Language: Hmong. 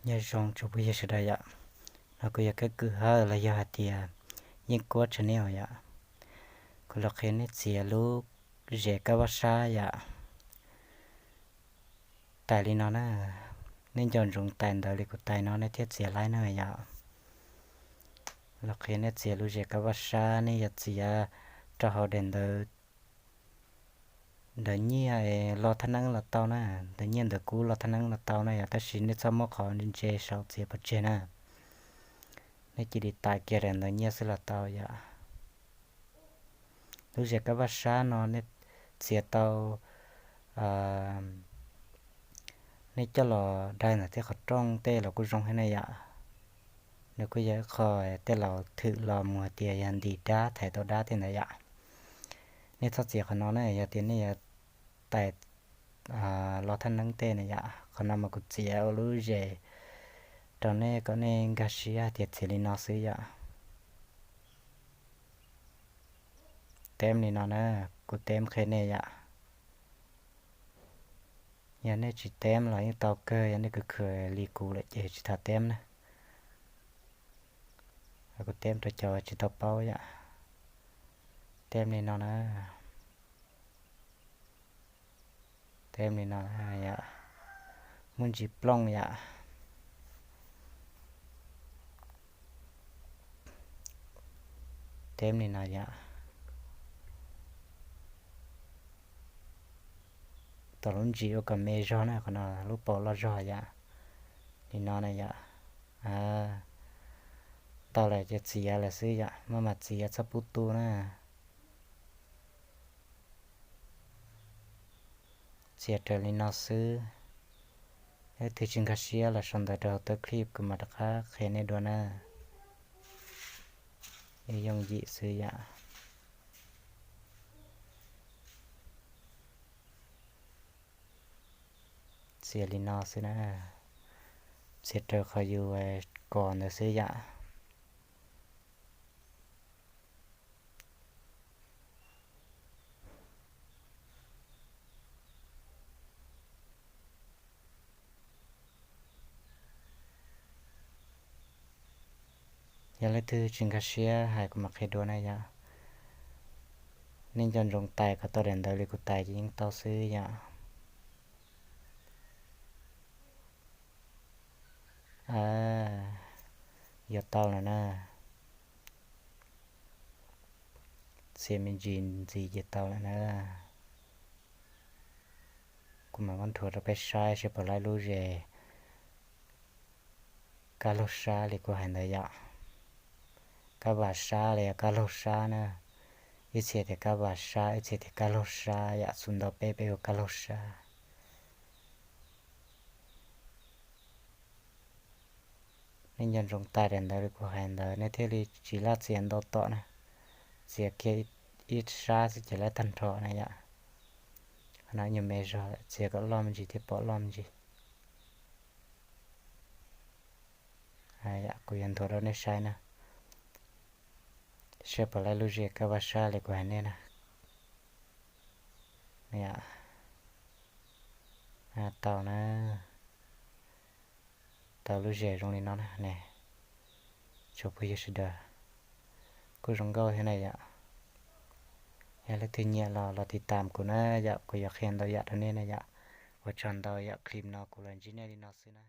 Nyob zoo tsoom phooj ywg sawv daws yom, no kuv yog Kab Kwm Hawj los yog hais tias Yeej Kuab Channel yom. Kuv los qhia nej txiav lub zes kab vaj sab yom. Tais li no na, nej nco ntsoov tais ntawv li kuv tais no nej thiaj txiav laib na yom. Los qhia nej txiav lub zes kab vaj sab, nej yuav txiav rau hauv daim ntawv, ntawv nyiaj los thaj neeb los tau na, ntawv nyiaj ntawv kub los thaj neeb los tau na yom, tab sis nej txhob muab qhov ntse sau txiav pov tseg na. Nej cia li tais kiag daim ntawv nyiaj xwb los tau yom. Lub zes kab vaj sab no nej txiav tau, nej coj los dai ntawm tej qhov rooj tej los kuj zoo thiab na yom. Nws kuj yog ib qho tej laus thwm los mus hais tias yog ntim dab thaiv tau dab tej ntawd yom. Nej txhob txiav qhov no na, yog tias nej yuav tais los thaj neeb tej na yom. Qhov no mas kuv txiav ua lub zes rau nej kom nej nkag siab hais tias txiav li no xwb yom. Teb li no na, kuv teb qhia nej yom. Yog nej tsis teb los yeej tau kawg, yog nej khwv khwv li kuv lawm ces tsis tas teb na. Kuv teb rau cov tsis tau paub yom. Teb li no na. Teb li no yom. Muaj ntsis plooj yom. Teb li no yom. Tau lub ntsis ua kom me zog na, qhov no lub paus loj zog yom. Li no na yom. Tau lawm ces txiav lawm xwb yom, maj mam txiav txhob pub tu na. Txiav raws li no xwb. Leej twg tsis nkag siab los sau ntawv rau hauv tawb clip kuv mam rov qab qhia nej dua na. Yooj yim xwb yom. Txiav li no xwb na. Txiav raws qhov yus kos ntawd xwb yom. Yog leej twg tsis nkag siab hais kuv mam qhia dua na yom. Nej nco ntsoov tais kom tau daim ntawv li kuv tais ces yeej tau xwb yom. Yuav tau lawm na. Txiav me ntsis ntxiv ces tau lawm na. Kuv mam muab nthuav rau peb saib seb puas laib lub zes kab laug sab li kuv hais ntawd yom. Kab vaj sab los yog kab laug sab na. Ib txhia tias kab vaj sab, ib txhia tias kab laug sab yom, xu nta peb peb hu kab laug sab. Nej nco ntsoov tais daim ntawv li kuv hais ntawd nej thiaj li tsis laj txiav ntau tom na. Txiav kiag ib sab xwb ces laib tag nrho na yom. Qhov no nyuag me zog, txiav kom loj me ntsis thiaj pom loj me ntsis. Kuv yuav nthuav rau nej saib na, seb puas laib lub zes kab vaj sab li kuv hais nej na. Tau na, tau lub zes zoo li no na ne. Tsoom phooj ywg sawv daws, kuj zoo nkauj thiab na yom. Yog leej twg nyiam los los tiv tam kuv na yom, kuv yuav qhia ntau yam rau nej na yom. Ua tsaug ntau yom, clip no kuv los ntsib nej li no xwb na.